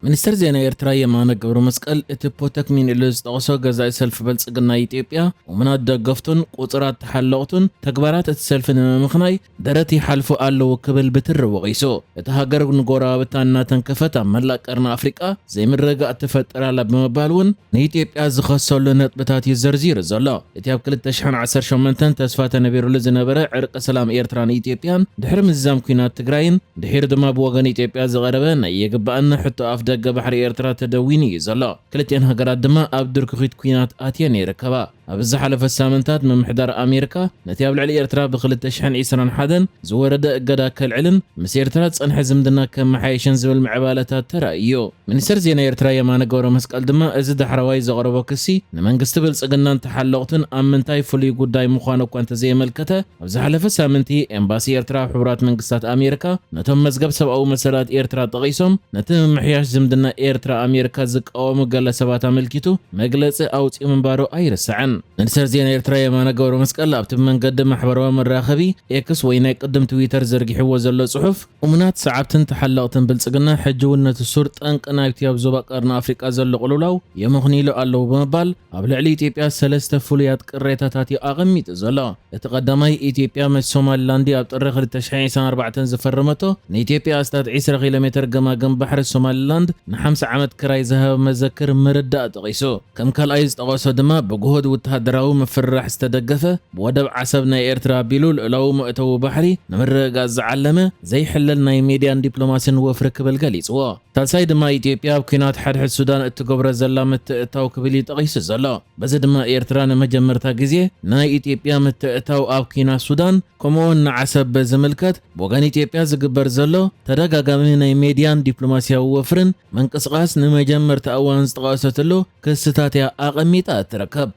ሚኒስተር ዜና ኤርትራ የማነ ገብረ መስቀል፣ እቲ ፖተክሚን ኢሉ ዝጠቕሶ ገዛኢ ሰልፊ ብልጽግና ኢትዮጵያ፣ እሙናት ደገፍቱን ቁጽራት ተሓለቕቱን ተግባራት እቲ ሰልፊ ንምምኽናይ ደረት ይሓልፉ ኣለዉ ክብል ብትሪ ወቒሱ። እቲ ሃገር ንጎረባብታ እናተንከፈት ኣብ መላእ ቀርኒ ኣፍሪቃ ዘይምርግጋእ ትፈጥር ኣላ ብምባል እውን ንኢትዮጵያ ዝኸሰሉ ነጥብታት እዩ ዘርዚሩ ዘሎ። እቲ ኣብ ክልተ ሽሕን ዓሰርተ ሸሞንተን ተስፋ ተነቢሩሉ ዝነበረ ዕርቂ ሰላም ኤርትራን ኢትዮጵያን ድሕሪ ምዝዛም ኲናት ትግራይን ድሒሩ ድማ ብወገን ኢትዮጵያ ዝቐረበ ናይ የግባኣና ሕቶ ኣፍ ደገ ባሕሪ ኤርትራ ተደዊኑ እዩ ዘሎ። ክልቲኤን ሃገራት ድማ ኣብ ድርኩኺት ኲናት ኣትየን ይርከባ። ኣብ ዝሓለፈ ሳምንታት ምምሕዳር ኣሜሪካ ነቲ ኣብ ልዕሊ ኤርትራ ብ ክልተ ሽሕን ዕስራን ሓደን ዝወረደ እገዳ ከልዕልን ምስ ኤርትራ ዝጸንሐ ዝምድና ከመሓየሽን ዝብል ምዕባለታት ተራእዩ። ሚኒስተር ዜና ኤርትራ የማነ ገብረ መስቀል ድማ እዚ ዳሕረዋይ ዘቕረቦ ክሲ ንመንግስቲ ብልጽግናን ተሓለቕቱን ኣብ ምንታይ ፍሉይ ጉዳይ ምዃኑ እኳ እንተዘየመልከተ፣ ኣብ ዝሓለፈ ሳምንቲ ኤምባሲ ኤርትራ ኣብ ሕቡራት መንግስታት ኣሜሪካ ነቶም መዝገብ ሰብኣዊ መሰላት ኤርትራ ጠቒሶም ነቲ ምምሕያሽ ዝምድና ኤርትራ ኣሜሪካ ዝቃወሙ ገለ ሰባት ኣመልኪቱ መግለጺ ኣውጺኡ ምንባሩ ኣይርሳዕን። ሚኒስተር ዜና ኤርትራ የማነ ገብረ መስቀል ኣብቲ ብመንገዲ ማሕበራዊ መራኸቢ ኤክስ ወይ ናይ ቅድም ትዊተር ዘርጊሕዎ ዘሎ ጽሑፍ፣ እሙናት ሰዓብትን ተሓለቕትን ብልጽግና ሕጂ እውን ነቲ ሱር ጠንቂ ናብቲ ኣብ ዞባ ቀርኒ ኣፍሪቃ ዘሎ ቅልውላው የመኽንይሉ ኣለዉ ብምባል ኣብ ልዕሊ ኢትዮጵያ ሰለስተ ፍሉያት ቅሬታታት እዩ ኣቐሚጡ ዘሎ። እቲ ቀዳማይ፣ ኢትዮጵያ ምስ ሶማሊላንድ ኣብ ጥሪ ክልተ ሽሕን ዕስራን ኣርባዕተን ዝፈረመቶ ንኢትዮጵያ ኣስታት ዕስራ ኪሎ ሜትር ገማግም ባሕሪ ሶማሊላንድ ንሓምሳ ዓመት ክራይ ዝሃበ መዘክር ምርዳእ ጠቒሱ። ከም ካልኣይ ዝጠቐሶ ድማ ብግሁድ ወተሃደራዊ ምፍርራሕ ዝተደገፈ ብወደብ ዓሰብ ናይ ኤርትራ ኣቢሉ ልኡላዊ መእተዊ ባሕሪ ንምርግጋጽ ዝዓለመ ዘይሕለል ናይ ሜድያን ዲፕሎማስን ወፍሪ ክብል ገሊጽዎ። ሳልሳይ ድማ ኢትዮጵያ ኣብ ኲናት ሓድሕድ ሱዳን እትገብሮ ዘላ ምትእትታው ክብል እዩ ጠቒሱ ዘሎ። በዚ ድማ ኤርትራ ንመጀመርታ ግዜ ናይ ኢትዮጵያ ምትእትታው ኣብ ኲናት ሱዳን ከምኡውን ንዓሰብ በዝምልከት ብወገን ኢትዮጵያ ዝግበር ዘሎ ተደጋጋሚ ናይ ሜድያን ዲፕሎማስያዊ ወፍርን ምንቅስቓስ ንመጀመርታ እዋን ዝጠቐሰትሉ ክስታት እያ ኣቐሚጣ እትርከብ።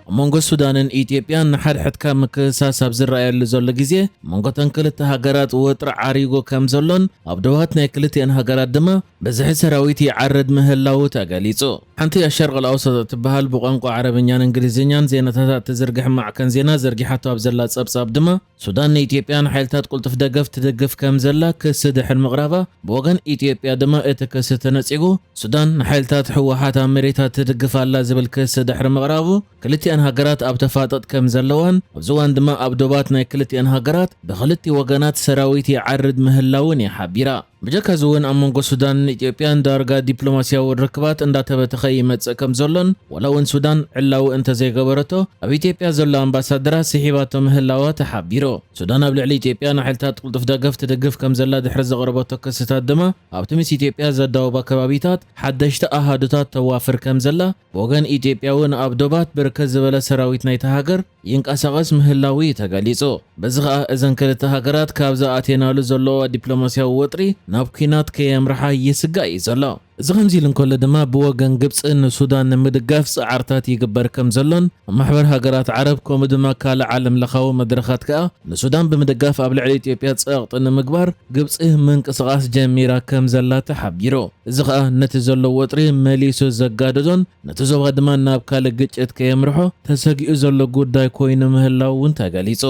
ኣብ መንጎ ሱዳንን ኢትዮጵያን ንሓድሕድካ ምክስሳስ ኣብ ዝረኣየሉ ዘሎ ግዜ፣ መንጎተን ክልተ ሃገራት ወጥሪ ዓሪጉ ከም ዘሎን ኣብ ዶባት ናይ ክልቲአን ሃገራት ድማ ብዝሒ ሰራዊት ይዓርድ ምህላዉ ተገሊጹ። ሓንቲ ኣሸርቕ ኣውሰጥ እትበሃል ብቋንቋ ዓረብኛን እንግሊዝኛን ዜናታታ እትዝርግሕ ማዕከን ዜና ዘርጊሓቶ ኣብ ዘላ ጸብጻብ ድማ፣ ሱዳን ንኢትዮጵያ ንሓይልታት ቅልጡፍ ደገፍ ትድግፍ ከም ዘላ ክሲ ድሕሪ ምቕራባ፣ ብወገን ኢትዮጵያ ድማ እቲ ክሲ ተነጺጉ። ሱዳን ንሓይልታት ህወሓት ኣብ መሬታ ትድግፍ ኣላ ዝብል ክሲ ድሕሪ ምቕራቡ፣ ክልቲኣን ሃገራት ኣብ ተፋጠጥ ከም ዘለዋን ኣብዚ እዋን ድማ ኣብ ዶባት ናይ ክልቲኣን ሃገራት ብክልቲ ወገናት ሰራዊት ይዓርድ ምህላውን እያ ሓቢራ። ብጀካ እዚ እውን ኣብ መንጎ ሱዳንን ኢትዮጵያን ዳርጋ ዲፕሎማስያዊ ርክባት እንዳተበተኸ ይመጽእ ከም ዘሎን፣ ዋላ እውን ሱዳን ዕላዊ እንተዘይገበረቶ ኣብ ኢትዮጵያ ዘሎ ኣምባሳደራ ስሒባቶ ምህላዋ ተሓቢሩ። ሱዳን ኣብ ልዕሊ ኢትዮጵያ ንሓይልታት ቅልጡፍ ደገፍ ትድግፍ ከም ዘላ ድሕሪ ዘቕረበቶ ክስታት ድማ ኣብቲ ምስ ኢትዮጵያ ዘዳወባ ከባቢታት ሓደሽቲ ኣሃዱታት ተዋፍር ከም ዘላ፣ ብወገን ኢትዮጵያ እውን ኣብ ዶባት ብርክት ዝበለ ሰራዊት ናይታ ሃገር ይንቀሳቐስ ምህላዉ እዩ ተገሊጹ። በዚ ኸኣ እዘን ክልተ ሃገራት ካብዚ ኣትየናሉ ዘለዋ ዲፕሎማስያዊ ወጥሪ ናብ ኲናት ከየምርሓ ይስጋእ እዩ ዘሎ። እዚ ከምዚ ኢሉ እንከሎ ድማ ብወገን ግብጺ ንሱዳን ንምድጋፍ ጻዕርታት ይግበር ከም ዘሎን ኣብ ማሕበር ሃገራት ዓረብ ከምኡ ድማ ካልእ ዓለም ለኻዊ መድረኻት ከኣ ንሱዳን ብምድጋፍ ኣብ ልዕሊ ኢትዮጵያ ጸቕጢ ንምግባር ግብጺ ምንቅስቓስ ጀሚራ ከም ዘላ ተሓቢሩ። እዚ ኸኣ ነቲ ዘሎ ወጥሪ መሊሱ ዘጋደዶን ነቲ ዞባ ድማ ናብ ካልእ ግጭት ከየምርሖ ተሰጊኡ ዘሎ ጉዳይ ኮይኑ ምህላው እውን ተገሊጹ።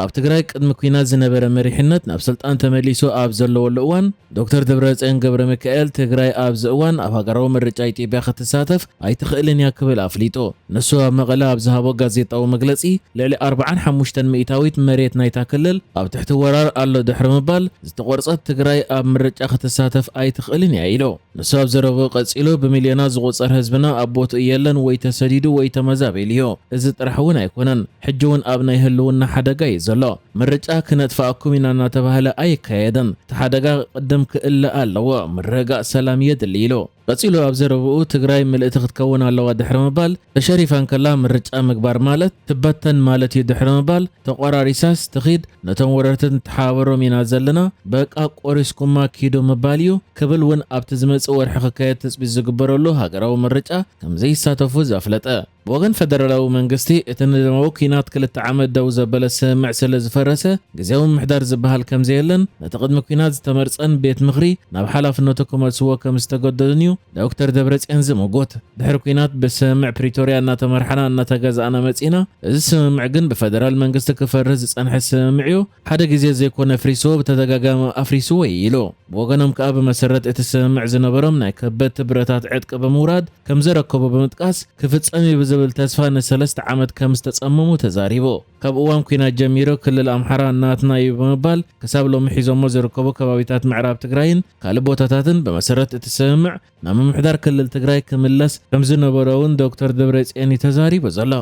ኣብ ትግራይ ቅድሚ ኲናት ዝነበረ መሪሕነት ናብ ስልጣን ተመሊሱ ኣብ ዘለወሉ እዋን፣ ዶክተር ደብረጽዮን ገብረ ሚካኤል ትግራይ ኣብዚ እዋን ኣብ ሃገራዊ ምርጫ ኢትዮጵያ ክትሳተፍ ኣይትኽእልን እያ ክብል ኣፍሊጡ። ንሱ ኣብ መቐለ ኣብ ዝሃቦ ጋዜጣዊ መግለጺ፣ ልዕሊ ኣርብዓን ሓሙሽተን ሚእታዊት መሬት ናይታ ክልል ኣብ ትሕቲ ወራር ኣሎ ድሕሪ ምባል፣ ዝተቖርጸት ትግራይ ኣብ ምርጫ ክትሳተፍ ኣይትኽእልን እያ ኢሉ። ንሱ ኣብ ዘረብኡ ቀጺሉ፣ ብሚልዮናት ዝቑጸር ህዝብና ኣብ ቦትኡ የለን፣ ወይ ተሰዲዱ ወይ ተመዛቢሉ እዩ። እዚ ጥራሕ እውን ኣይኮነን፣ ሕጂ እውን ኣብ ናይ ህልውና ሓደጋ እዩ ዘሎ። ምርጫ ክነጥፍኣኩም ኢና እናተባህለ ኣይካየድን። እቲ ሓደጋ ቅድም ክእለ ኣለዎ። ምርግጋእ ሰላም የድሊ ኢሉ። ቀጺሉ ኣብ ዘረብኡ፣ ትግራይ ምልእቲ ክትከውን ኣለዋ ድሕሪ ምባል፣ ተሸሪፋ እንከላ ምርጫ ምግባር ማለት ትበተን ማለት እዩ ድሕሪ ምባል፣ ተቆራሪሳስ ትኺድ፣ ነቶም ወረርቲ ንተሓባበሮም ኢና ዘለና፣ በቃ ቆሪስኩማ ኪዱ ምባል እዩ ክብል እውን ኣብቲ ዝመጽእ ወርሒ ክካየድ ትጽቢት ዝግበረሉ ሃገራዊ ምርጫ ከም ዘይሳተፉ ዘፍለጠ። ብወገን ፈደራላዊ መንግስቲ፣ እቲ ንደማዊ ኲናት ክልተ ዓመት ደው ዘበለ ስምምዕ ስለ ዝፈረሰ፣ ግዝያዊ ምምሕዳር ዝበሃል ከም ዘየለን፣ ነቲ ቅድሚ ኲናት ዝተመርጸን ቤት ምኽሪ ናብ ሓላፍነቱ ክመልስዎ ከም ዝተገደዱን እዩ ዶክተር ደብረጽዮን ዝምጉት። ድሕሪ ኲናት ብስምምዕ ፕሪቶርያ እናተመርሓና እናተገዛእና መጺና። እዚ ስምምዕ ግን ብፈደራል መንግስቲ ክፈርስ ዝጸንሐ ስምምዕ እዩ። ሓደ ግዜ ዘይኮነ ፍሪስዎ ብተደጋጋሚ ኣፍሪስዎ እዩ ኢሉ። ብወገኖም ከኣ ብመሰረት እቲ ስምምዕ ዝነበሮም ናይ ከበድቲ ብረታት ዕጥቂ ብምውራድ ከም ዘረከቡ ብምጥቃስ ክፍጸም እዩ ብዝብል ተስፋ ንሰለስተ ዓመት ከም ዝተጸመሙ ተዛሪቡ። ካብ እዋን ኲናት ጀሚሩ ክልል ኣምሓራ ናትና እዩ ብምባል ክሳብ ሎሚ ሒዞሞ ዝርከቡ ከባቢታት ምዕራብ ትግራይን ካልእ ቦታታትን ብመሰረት እቲ ስምምዕ ናብ ምምሕዳር ክልል ትግራይ ክምለስ ከም ዝነበሮ እውን ዶክተር ደብረጽዮን እዩ ተዛሪቡ ዘሎ።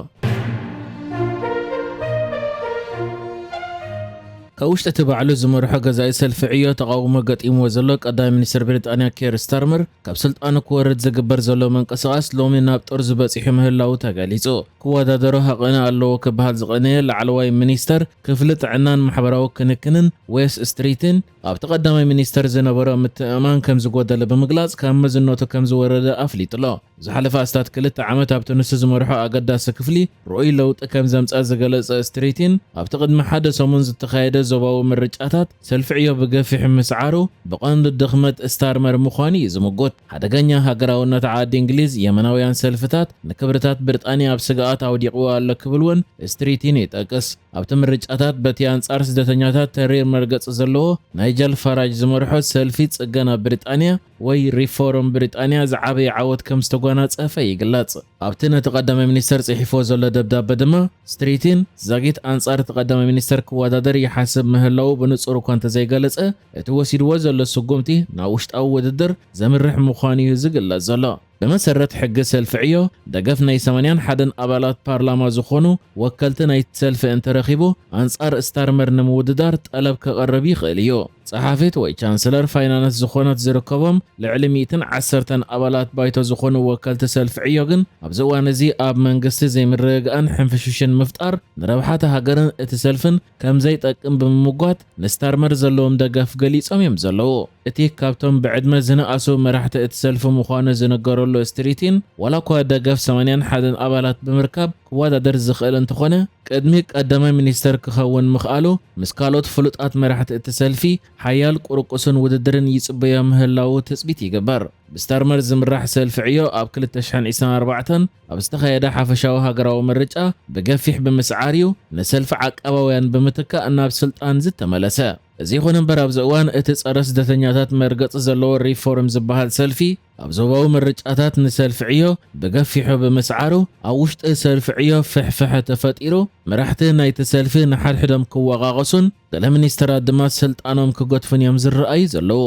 ካብ ውሽጢ እቲ ባዕሉ ዝመርሖ ገዛኢ ሰልፊ ዕዮ ተቓውሞ ገጢምዎ ዘሎ ቀዳማይ ሚኒስትር ብሪጣንያ ኬር ስታርመር ካብ ስልጣኑ ክወርድ ዝግበር ዘሎ ምንቅስቓስ ሎሚ ናብ ጥርዙ በጺሑ ምህላዉ ተገሊጹ። ክወዳደሮ ሃቐነ ኣለዎ ክበሃል ዝቐነየ ላዕለዋይ ሚኒስተር ክፍሊ ጥዕናን ማሕበራዊ ክንክንን ዌስ ስትሪትን ኣብቲ ቀዳማይ ሚኒስተር ዝነበሮ ምትእምማን ከም ዝጎደለ ብምግላጽ ካብ መዝነቱ ከም ዝወረደ ኣፍሊጡ ኣሎ። ዝሓለፈ ኣስታት ክልተ ዓመት ኣብቲ ንሱ ዝመርሖ ኣገዳሲ ክፍሊ ርኡይ ለውጢ ከም ዘምጽኣ ዝገለጸ ስትሪቲን ኣብቲ ቅድሚ ሓደ ሰሙን ዝተኻየደ ዞባዊ ምርጫታት ሰልፊ ዕዮ ብገፊሕ ምስዓሩ ብቐንዱ ድኽመት ስታርመር ምዃኑ እዩ ዝምጉት። ሓደገኛ ሃገራውነት ዓዲ እንግሊዝ የመናውያን ሰልፍታት ንክብርታት ብሪጣንያ ኣብ ስግኣት ኣውዲቕዎ ኣሎ ክብል እውን ስትሪቲን ይጠቅስ። ኣብቲ ምርጫታት በቲ ኣንጻር ስደተኛታት ተሪር መርገጺ ዘለዎ ናይጀል ፋራጅ ዝመርሖ ሰልፊ ጽገና ብሪጣንያ ወይ ሪፎርም ብሪጣንያ ዝዓበየ ዓወት ከም ዝተጓናጸፈ ይግለጽ። ኣብቲ ነቲ ቀዳማይ ሚኒስተር ጽሒፎ ዘሎ ደብዳበ ድማ ስትሪቲን ዛጊት ኣንጻር እቲ ቀዳማይ ሚኒስተር ክወዳደር ይሓስብ ምህላዉ ብንጹር እኳ እንተዘይገለጸ፣ እቲ ወሲድዎ ዘሎ ስጉምቲ ናብ ውሽጣዊ ውድድር ዘምርሕ ምዃኑ እዩ ዝግለጽ ዘሎ። ብመሰረት ሕጊ ሰልፊ ዕዮ፣ ደገፍ ናይ ሰማንያን ሓደን ኣባላት ፓርላማ ዝኾኑ ወከልቲ ናይቲ ሰልፊ እንተረኺቡ፣ ኣንጻር ስታርመር ንምውድዳር ጠለብ ከቕርብ ይኽእል እዩ። ጸሓፊት ወይ ቻንስለር ፋይናንስ ዝኾነት ዝርከቦም ልዕሊ ሚእትን ዓሰርተን ኣባላት ባይቶ ዝኾኑ ወከልቲ ሰልፊ ዕዮ ግን፣ ኣብዚ እዋን እዚ ኣብ መንግስቲ ዘይምርግጋእን ሕንፍሽፍሽን ምፍጣር ንረብሓ እታ ሃገርን እቲ ሰልፍን ከም ዘይጠቅም ብምምጓት፣ ንስታርመር ዘለዎም ደገፍ ገሊጾም እዮም ዘለዉ። እቲ ካብቶም ብዕድመ ዝነኣሱ መራሕቲ እቲ ሰልፊ ምዃኑ ዝንገረሉ ስትሪቲን፣ ዋላ እኳ ደገፍ ሰማንያን ሓደን ኣባላት ብምርካብ ክወዳደር ዝኽእል እንተኾነ፣ ቅድሚ ቀዳማይ ሚኒስተር ክኸውን ምኽኣሉ፣ ምስ ካልኦት ፍሉጣት መራሕቲ እቲ ሰልፊ ሓያል ቁርቁስን ውድድርን ይጽበዮ ምህላዉ ትጽቢት ይግበር። ብስታርመር ዝምራሕ ሰልፊ ዕዮ ኣብ ክልተ ሽሕን ዕስራን ኣርባዕተን ኣብ ዝተኻየደ ሓፈሻዊ ሃገራዊ ምርጫ ብገፊሕ ብምስዓር እዩ ንሰልፊ ዓቃባውያን ብምትካእ ናብ ስልጣን ዝተመለሰ። እዚ ይኹን እምበር፣ ኣብዚ እዋን እቲ ጸረ ስደተኛታት መርገጺ ዘለዎ ሪፎርም ዝበሃል ሰልፊ ኣብ ዞባዊ ምርጫታት ንሰልፊ ዕዮ ብገፊሑ ብምስዓሩ፣ ኣብ ውሽጢ ሰልፊ ዕዮ ፍሕፍሐ ተፈጢሩ፣ መራሕቲ ናይቲ ሰልፊ ንሓድሕዶም ክወቓቐሱን ገለ ሚኒስተራት ድማ ስልጣኖም ክገድፉን እዮም ዝረኣዩ ዘለዉ።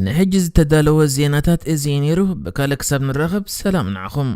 ንሕጂ ዝተዳለወ ዜናታት እዚ እዩ ነይሩ። ብካልእ ክሳብ ንራኸብ፣ ሰላም ንዓኹም።